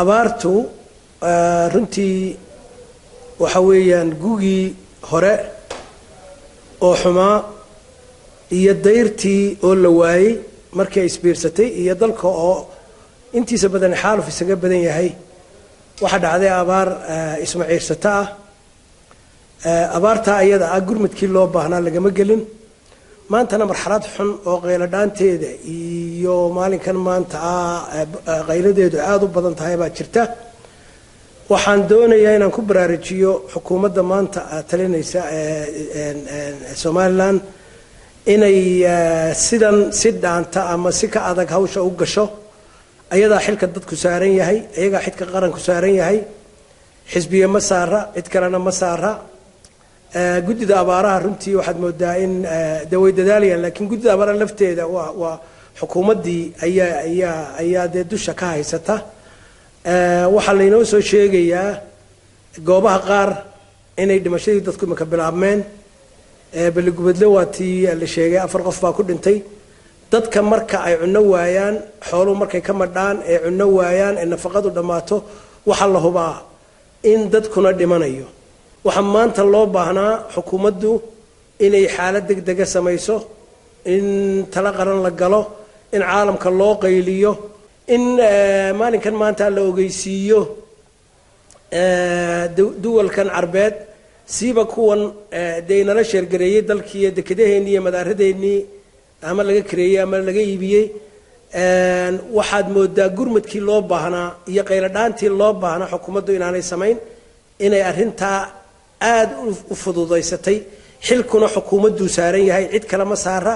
Abaartu runtii waxa weeyaan gugii hore oo xumaa iyo dayrtii oo la waayey markii ay isbiirsatay iyo dalka oo intiisa badan xaaluf isaga badan yahay, waxaa dhacday abaar ismaciirsata ah. Abaartaa ayada ah gurmadkii loo baahnaa lagama gelin. Maantana marxalad xun oo qaylo dhaanteeda iyo maalinkan maanta ah qayladeedu aada u badan tahay baa jirta. Waxaan doonayaa inaan ku baraarujiyo xukuumadda maanta talinaysa Somalilan inay sidan si dhaanta ama si ka adag hawsha u gasho. Ayadaa xilka dadku saaran yahay, ayagaa xilka qaranku saaran yahay. Xisbiye ma saara, cid kalena ma saara. Guddida abaaraha runtii waxaad moodaa in dee way dadaalayaan, laakiin guddida abaaraha lafteeda waa xukuumaddii ayaa dee dusha ka haysata. Waxaa laynoo soo sheegayaa goobaha qaar inay dhimashadii dadku imika bilaabmeen. Balligubadle waa tii la sheegay, 4 qof baa ku dhintay. Dadka marka ay cunno waayaan, xooluhu markay ka madhaan ee cunno waayaan ee nafaqadu dhammaato, waxaa la hubaa in dadkuna dhimanayo. Waxaa maanta loo baahnaa xukuumaddu inay xaalad deg dega samayso, in talo qaran la galo, in caalamka loo qayliyo, in maalinkan maanta la ogeysiiyo duwalkan carbeed, siiba kuwan dee inala sheergareeyey dalkii iyo dekedaheennii iyo madaaradeenii ama laga kareeyey ama laga iibiyey. Waxaad moodaa gurmadkii loo baahnaa iyo qaylo dhaantii loo baahnaa xukuumaddu inaanay samayn, inay arrintaa aada u fududaysatay. Xilkuna xukuumadduu saaran yahay, cid kale ma saara.